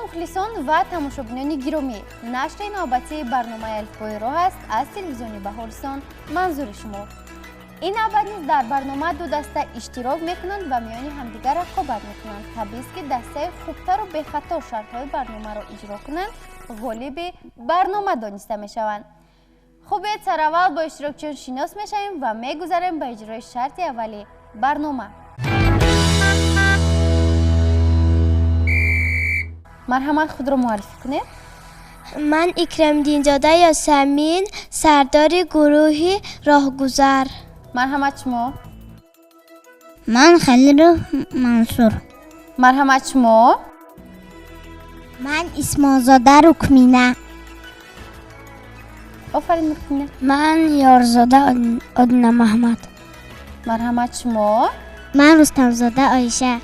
Мухлисон ва тамошобинони гиромӣ, нашри навбатии барномаи Алифбои роҳ аст аз телевизиони Баҳористон манзури шумо. Ин навбат низ дар барнома ду даста иштирок мекунанд ва миёни ҳамдигар рақобат мекунанд. Табиист, ки дастаи хубтару бехато шартҳои барномаро иҷро кунанд, ғолиби барнома дониста мешаванд. Хубед, сараввал бо иштирокчиён шинос мешавем ва мегузарем ба иҷрои шарти аввали барнома. Марҳамат, худро муаррифӣ кунед. Ман Икрамиддинзода Ёсамин, сардори гурӯҳи роҳгузар. Марҳамат, шумо? Ман Халилов Мансур. Марҳамат, шумо? Ман Исмонзода Рукмина. Офарин, Рукмина. Ман Ёрзода Одина Маҳмад. Марҳамат, шумо? Ман Рустамзода Оиша.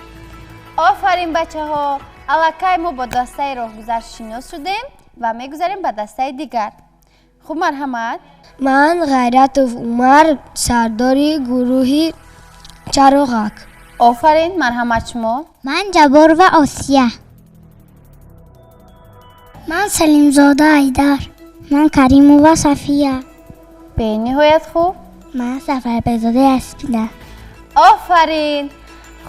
Офарин, бачаҳо. Аллакай мо бо дастаи роҳгузар шинос шудем ва мегузарем ба дастаи дигар. Хуб, марҳамат. Ман Ғайратов Умар, сардори гурӯҳи Чароғак. Офарин, марҳамат, шумо? Ман Ҷабборова Осия. Ман Салимзода Айдар. Ман Каримова Сафия. Бениҳоят хуб. Ман Сафарбекзода Ясмина. Офарин.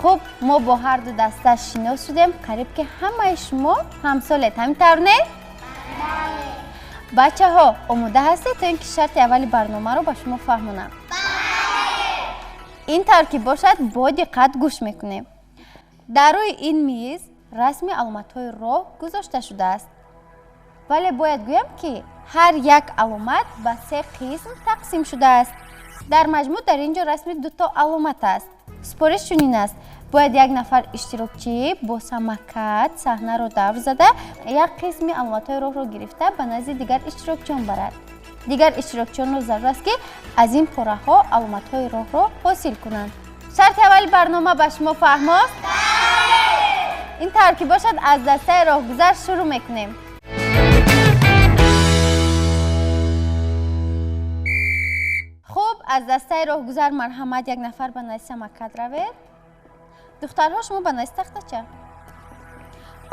Хуб, мо бо ҳар ду даста шинос шудем. Қариб ки ҳамаи шумо ҳамсолед, ҳамин тавр не? Бале. Бачаҳо, омода ҳастед то ин ки шарти аввали барномаро ба шумо фаҳмонам? Бале. Ин тавр ки бошад, бо диққат гӯш мекунем. Дар рӯи ин миз расми аломатҳои роҳ гузошта шудааст. Вале бояд гӯям, ки ҳар як аломат ба се қисм тақсим шудааст. Дар маҷмӯъ дар ин ҷо расми дуто аломат аст. Супориш чунин аст: бояд як нафар иштирокчӣ бо самакат саҳнаро давр зада, як қисми аломатҳои роҳро гирифта ба назди дигар иштирокчиён барад. Дигар иштирокчиёнро зарур аст, ки аз ин пораҳо аломатҳои роҳро ҳосил кунанд. Шарти аввали барнома ба шумо фаҳмост? Ин тавр ки бошад, аз дастаи роҳгузар шурӯъ мекунем. Хуб, аз дастаи роҳгузар марҳамат, як нафар ба назди самакат равед. Духтарҳо, шумо ба назди тахтача.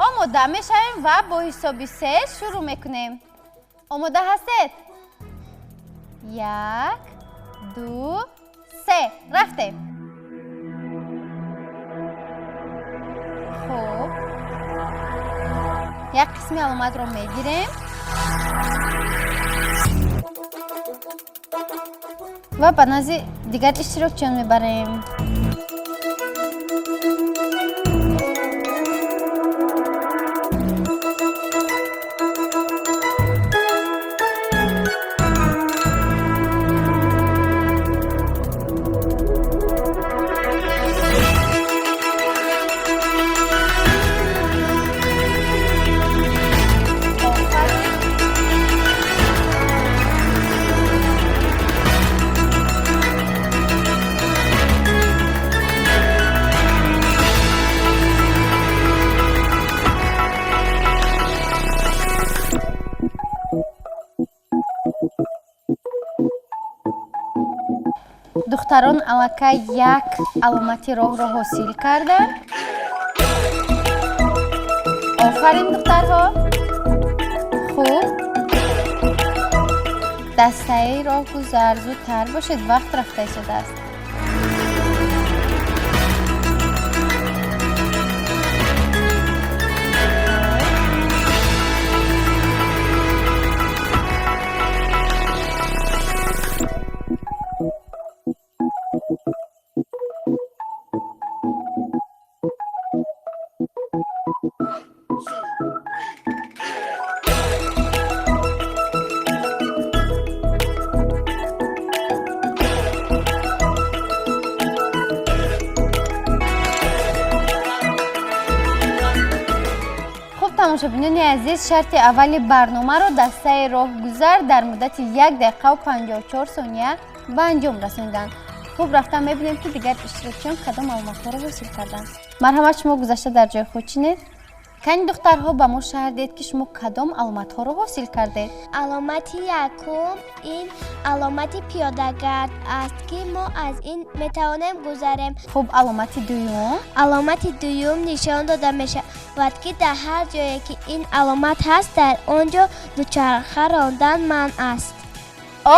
Омода мешавем ва бо ҳисоби се шурӯъ мекунем. Омода ҳастед? 1, 2, 3. Рафтем. Хуб, як қисми аломатро мегирем ва ба назди дигар иштирокчиён мебарем. Духтарон аллакай як аломати роҳро ҳосил карданд. Офарин, духтарҳо. Хуб, дастаи роҳгузар, зудтар бошед, вақт рафта истодааст. Тамошобинони азиз, шарти аввали барномаро дастаи роҳгузар дар муддати 1 дақиқаву 54 сония ба анҷом расониданд. Хуб, рафта мебинем, ки дигар иштирокчиён кадом маълумотҳоро ҳосил карданд. Марҳамат, шумо гузашта дар ҷои худ чинед. Кани духтарҳо ба мо шарҳ диҳед, ки шумо кадом аломатҳоро ҳосил кардед? Аломати якум ин аломати пиёдагард аст, ки мо аз ин метавонем гузарем. Хуб, аломати дуюм? Аломати дуюм нишон дода мешавад, ки дар ҳар ҷое ки ин аломат ҳаст, дар он ҷо дучарха рондан манъ аст.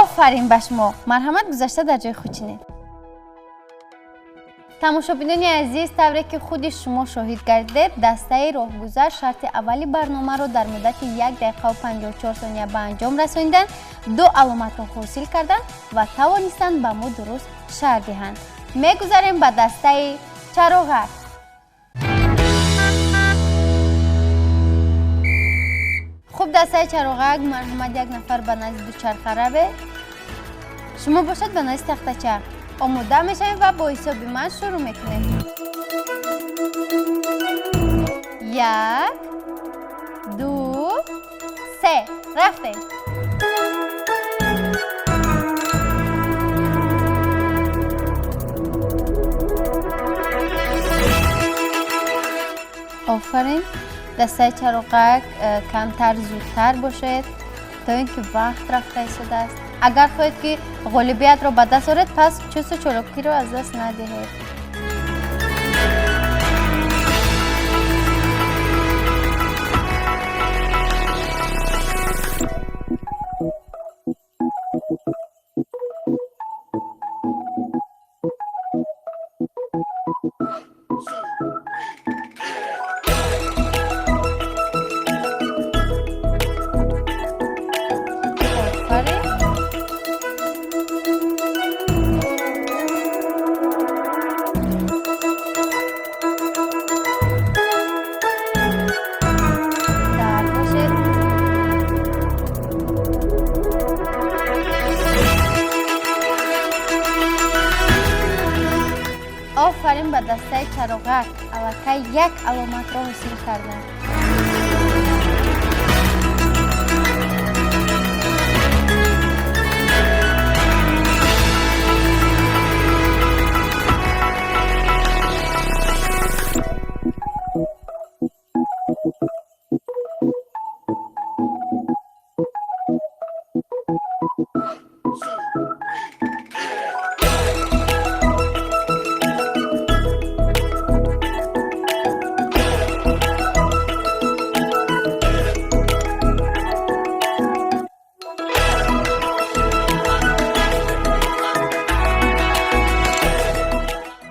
Офарин ба шумо! Марҳамат, гузашта дар ҷои худ чинед. Тамошобинони азиз, тавре ки худи шумо шоҳид гардидед, дастаи роҳгузар шарти аввали барномаро дар муддати 1 дақиқаву 54 сония ба анҷом расониданд, 2 аломатро ҳосил карданд ва тавонистанд ба мо дуруст шарҳ диҳанд. Мегузарем ба дастаи чароғак. Хуб, дастаи чароғак, марҳамат, як нафар ба назди дучарха равед. Шумо бошад ба назди тахтача. Омода мешавем ва бо ҳисоби ман шурӯъ мекунем. 1, 2, 3. Рафтем. Офарин. Дастаи чароғак, камтар зудтар бошед, то ин ки вақт рафта истодааст. Агар хоҳед, ки ғолибиятро ба даст оред, пас чусту чолокиро аз даст надиҳед. Офарин ба дастаи чароғак, аллакай як аломатро ҳосил карданд.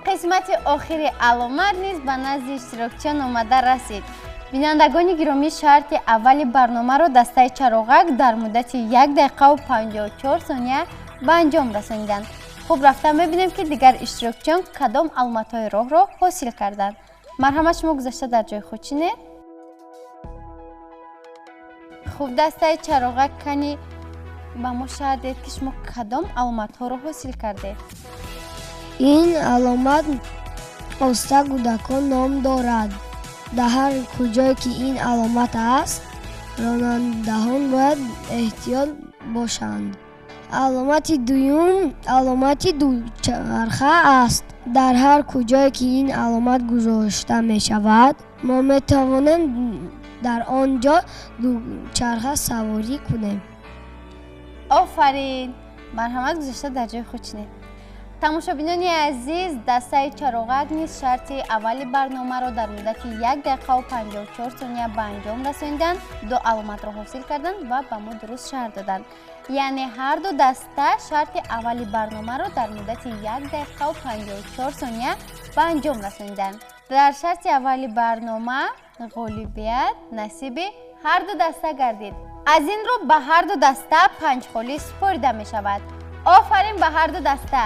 Қисмати охири аломат низ ба назди иштирокчиён омада расид. Бинандагони гиромӣ, шарти аввали барномаро дастаи чароғак дар муддати 1 дақиқаву 54 сония ба анҷом расониданд. Хуб, рафта мебинем, ки дигар иштирокчиён кадом аломатҳои роҳро ҳосил карданд. Марҳамат, шумо гузашта дар ҷои худ чинед. Хуб, дастаи чароғак, кани ба мо шарҳ диҳед, ки шумо кадом аломатҳоро ҳосил кардед? Ин аломат оста кӯдакон ном дорад. Дар ҳар куҷое ки ин аломат аст, ронандаҳон бояд эҳтиёт бошанд. Аломати дуюм аломати дучарха аст. Дар ҳар куҷое ки ин аломат гузошта мешавад, мо метавонем дар он ҷо дучарха саворӣ кунем. Офарин! Марҳамат, гузошта дар ҷои худ чинед. Тамошобинони азиз, дастаи чароғак низ шарти аввали барномаро дар муддати 1 дақиқаву 54 сония ба анҷом расониданд, 2 аломатро ҳосил карданд ва ба мо дуруст шарҳ доданд. Яъне ҳар ду даста шарти аввали барномаро дар муддати 1 дақиқаву 54 сония ба анҷом расониданд. Дар шарти аввали барнома ғолибият насиби ҳар ду даста гардид. Аз ин рӯ ба ҳар ду даста 5 холӣ супорида мешавад. Офарин ба ҳар ду даста!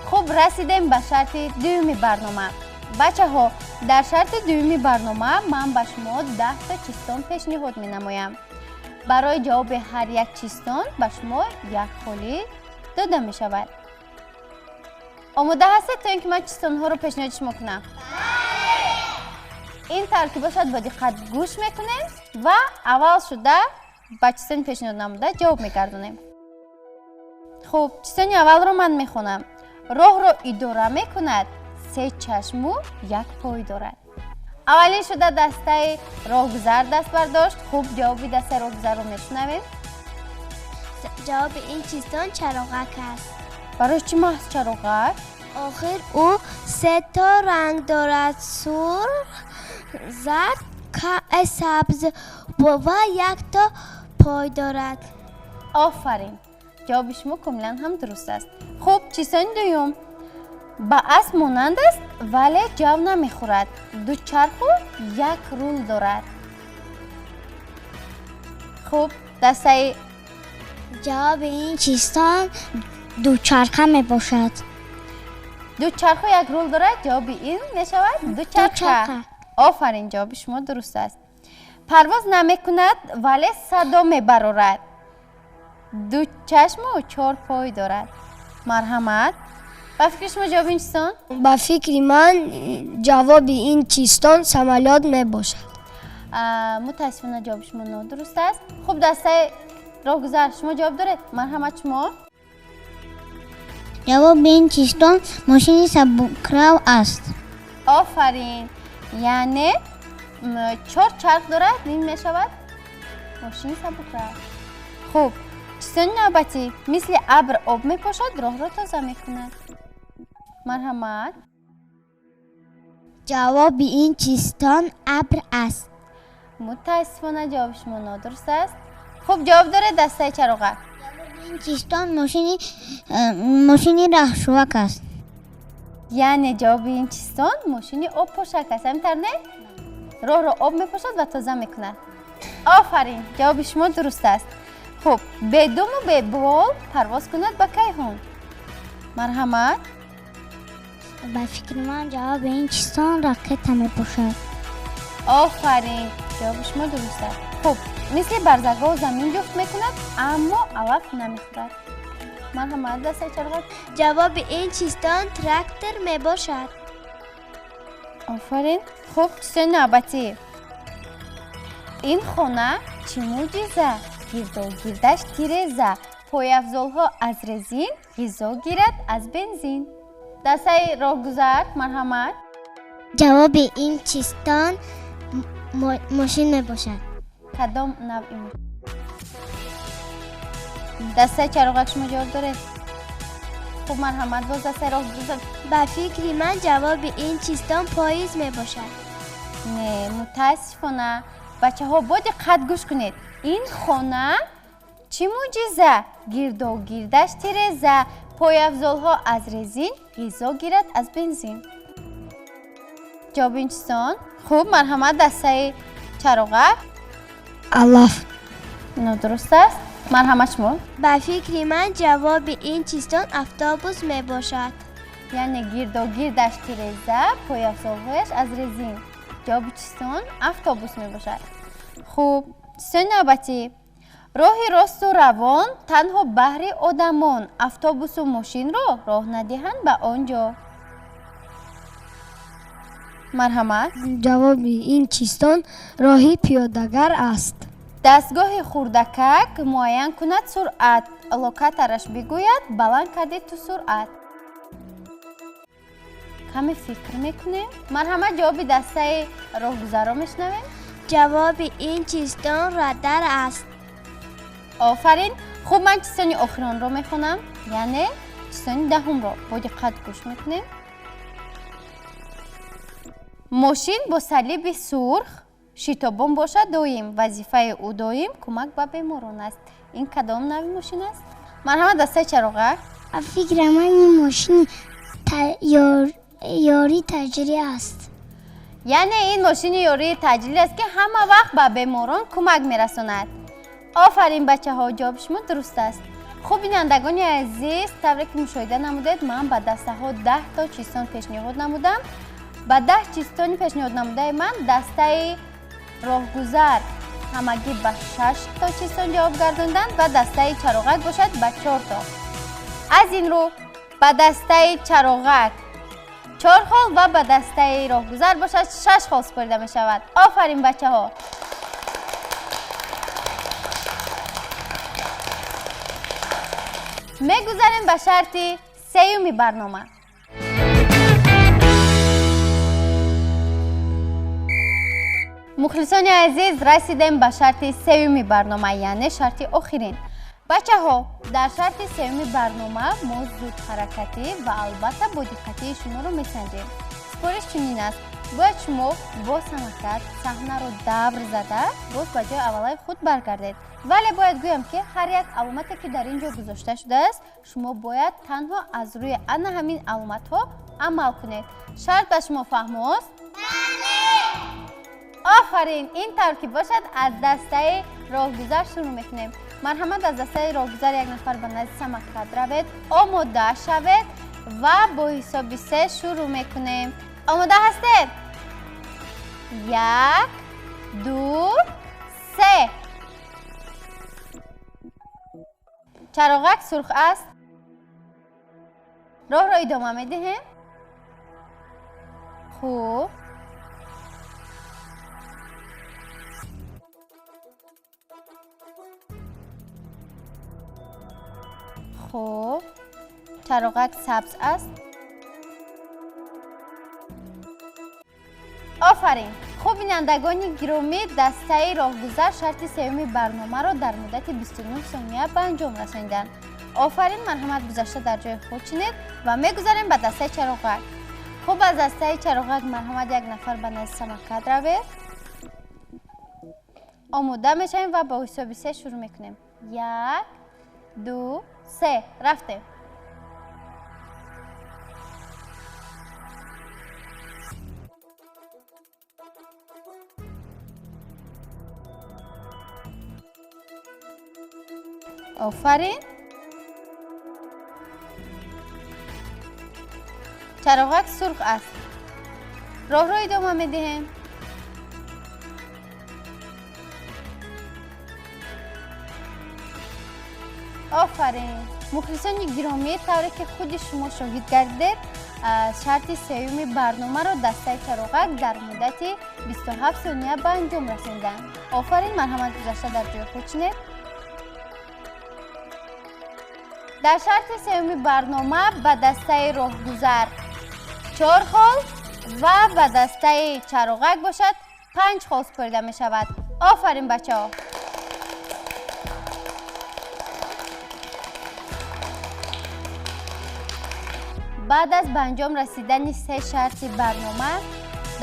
Хуб, расидем ба шарти дуюми барнома. Бачаҳо, дар шарти дуюми барнома ман ба шумо 10 та чистон пешниҳод менамоям. Барои ҷавоби ҳар як чистон ба шумо 1 холӣ дода мешавад. Омода ҳастед то ин ки ман чистонҳоро пешниҳоди шумо кунам? Ин тавр ки бошад, бо диққат гӯш мекунем ва аввал шуда Ба чистони пешниҳод намуда ҷавоб мегардонем. Хуб, чистони аввалро ман мехонам. Роҳро идора мекунад, се чашму як пой дорад. Аввалин шуда дастаи роҳгузар даст бардошт. Хуб, ҷавоби дастаи роҳгузарро мешунавем. Ҷавоби ин чистон чароғак аст. Барои чӣ маҳз чароғак? Охир ӯ се то ранг дорад: сурх, зард, сабз ва якто пой дорад. Офарин, ҷавоби шумо комилан ҳам дуруст аст. Хуб, чистони дуюм: ба асп монанд аст, вале ҷав намехӯрад, ду чарху як рул дорад. Хуб, дастаи Ҷавоби ин чистон дучарха мебошад. Ду чарху як рул дорад, ҷавоби ин мешавад дучарха. Офарин, ҷавоби шумо дуруст аст. Парвоз намекунад, вале садо мебарорад, ду чашму чор пой дорад. Марҳамат, ба фикри шумо ҷавоби ин чистон? Ба фикри ман, ҷавоби ин чистон самолёт мебошад. Мутаассифона, ҷавоби шумо нодуруст аст. Хуб, дастаи роҳгузар, шумо ҷавоб доред? Марҳамат, шумо. Ҷавоби ин чистон мошини сабукрав аст. Офарин, яъне чор чарх дорад, ин мешавад мошини сабукрав. Хуб, чистони навбатӣ: мисли абр об мепошад, роҳро тоза мекунад. Марҳамат. Ҷавоби ин чистон абр аст. Мутаассифона, ҷавоби шумо нодуруст аст. Хуб, ҷавоб доред, дастаи чароға? Ин чистон мошини роҳшувак аст. Яъне ҷавоби ин чистон мошини обпошак аст, ҳамин тавр не? Роҳро об мепошад ва тоза мекунад. Офарин, ҷавоби шумо дуруст аст. Хуб, бедуму бебол парвоз кунад ба кайҳон. Марҳамат. Ба фикри ман, ҷавоби ин чистон ракета мебошад. Офарин, ҷавоби шумо дуруст аст. Хуб, мисли барзагов замин ҷуфт мекунад, аммо алаф намехӯрад. Марҳамат, дастаи чароға. Ҷавоби ин чистон трактор мебошад. Офарин. Хуб, чистони навбатӣ: ин хона чӣ мӯъҷиза, гирдогирдаш тиреза, пойафзолҳо аз резин, ғизо гирад аз бензин. Дастаи роҳгузар, марҳамат. Ҷавоби ин чистон мошин мебошад. Кадом навъи? Дастаи чароғак, шумо ҷавоб доред? Хуб, марҳамат, боз дастаи роҳгузар. Ба фикри ман, ҷавоби ин чистон поезд мебошад. Не, мутаассифона. Бачаҳо, бо диққат гӯш кунед: ин хона чӣ мӯъҷиза, гирдогирдаш тиреза, пойафзолҳо аз резин, ғизо гирад аз бензин. Ҷавоби ин чистон? Хуб, марҳамат, дастаи чароға. Алаф. Нодуруст аст. Марҳамат, шумо. Ба фикри ман, ҷавоби ин чистон автобус мебошад. Яъне гирдогирдаш тиреза, пойафзолҳояш аз резин, ҷавоби чистон автобус мебошад. Хуб, чистони навбатӣ: роҳи росту равон танҳо баҳри одамон, автобусу мошинро роҳ надиҳанд ба он ҷо. Марҳамат. Ҷавоби ин чистон роҳи пиёдагар аст. Дастгоҳи хурдакак муайян кунад суръат, локатораш бигӯяд: баланд кардӣ ту суръат. Каме фикр мекунем. Марҳамат, ҷавоби дастаи роҳгузарро мешунавем. Ҷавоби ин чистон радар аст. Офарин. Хуб, ман чистони охиронро мехонам, яъне чистони даҳумро бо диққат гӯш мекунем. Мошин бо салиби сурх шитобон бошад доим, вазифаи ӯ доим кӯмак ба беморон аст. Ин кадом навъи мошин аст? Марҳамат, дастаи чароға. Ба фикри ман, ин мошини ёрии таъҷилӣ аст. Яъне ин мошини ёрии таъҷилӣ аст, ки ҳама вақт ба беморон кӯмак мерасонад. Офарин, бачаҳо, ҷавоби шумо дуруст аст. Хуб, бинандагони азиз, тавре ки мушоҳида намудед, ман ба дастаҳо 10 то чистон пешниҳод намудам. Ба 10 чистони пешниҳод намудаи ман дастаи роҳгузар ҳамагӣ ба шаш то чистон ҷавоб гардонданд ва дастаи чароғак бошад ба чор то. Аз ин рӯ, ба дастаи чароғак чор хол ва ба дастаи роҳгузар бошад шаш хол супорида мешавад. Офарин, бачаҳо. Мегузарем ба шарти сеюми барнома. Мухлисони азиз, расидем ба шарти сеюми барнома, яъне шарти охирин. Бачаҳо, дар шарти сеюми барнома мо зудҳаракатӣ ва албатта бодиққатии шуморо месанҷем. Супориш чунин аст: бояд шумо бо самакат саҳнаро давр зада боз ба ҷои аввалаи худ баргардед. Вале бояд гӯям, ки ҳар як аломате, ки дар ин ҷо гузошта шудааст, шумо бояд танҳо аз рӯи ана ҳамин аломатҳо амал кунед. Шарт ба шумо фаҳмост? Офарин! Ин тавр ки бошад, аз дастаи роҳгузар шурӯъ мекунем. Марҳамат, аз дастаи роҳгузар як нафар ба назди самакат равед, омода шавед ва бо ҳисоби се шурӯъ мекунем. Омода ҳастед? 1, 2, 3. Чароғак сурх аст. Роҳро идома медиҳем. Хуб. Хуб, чароғак сабз аст. Офарин! Хуб, бинандагони гиромӣ, дастаи роҳгузар шарти сеюми барномаро дар муддати 29 сония ба анҷом расониданд. Офарин, марҳамат, гузашта дар ҷои худ чинед ва мегузарем ба дастаи чароғак. Хуб, аз дастаи чароғак марҳамат як нафар ба назди самакат равед. Омода мешавем ва бо ҳисоби се шурӯъ мекунем. 1, 2, 3. Рафтем. Офарин! Чароғак сурх аст. Роҳро идома медиҳем. Офарин! Мухлисони гиромӣ, тавре ки худи шумо шоҳид гардидед, шарти сеюми барномаро дастаи чароғак дар муддати 27 сония ба анҷом расонданд. Офарин, марҳамат, гузашта дар ҷои худ чинед. Дар шарти сеюми барнома ба дастаи роҳгузар 4 хол ва ба дастаи чароғак бошад 5 хол супорида мешавад. Офарин, бачаҳо! Баъд аз ба анҷом расидани се шарти барнома,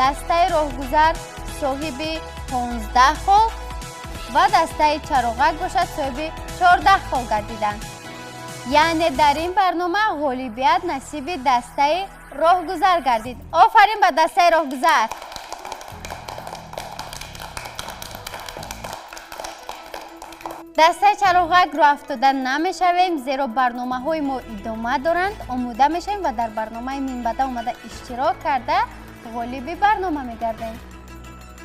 дастаи роҳгузар соҳиби 15 хол ва дастаи чароғак бошад соҳиби 14 хол гардиданд. Яъне дар ин барнома ғолибият насиби дастаи роҳгузар гардид. Офарин ба дастаи роҳгузар! Дастаи чароғак рӯ афтода намешавем, зеро барномаҳои мо идома доранд. Омода мешавем ва дар барномаи минбаъда омада иштирок карда ғолиби барнома мегардем.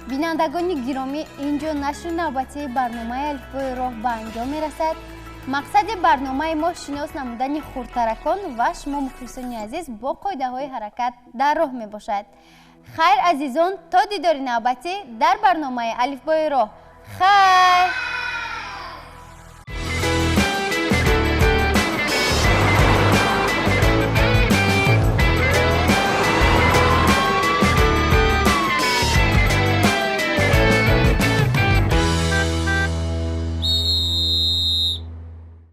Бинандагони гиромӣ, ин ҷо нашри навбатии барномаи алифбои роҳ ба анҷом мерасад. Мақсади барномаи мо шинос намудани хурдтаракон ва шумо мухлисони азиз бо қоидаҳои ҳаракат дар роҳ мебошад. Хайр, азизон, то дидори навбатӣ дар барномаи алифбои роҳ. Хайр!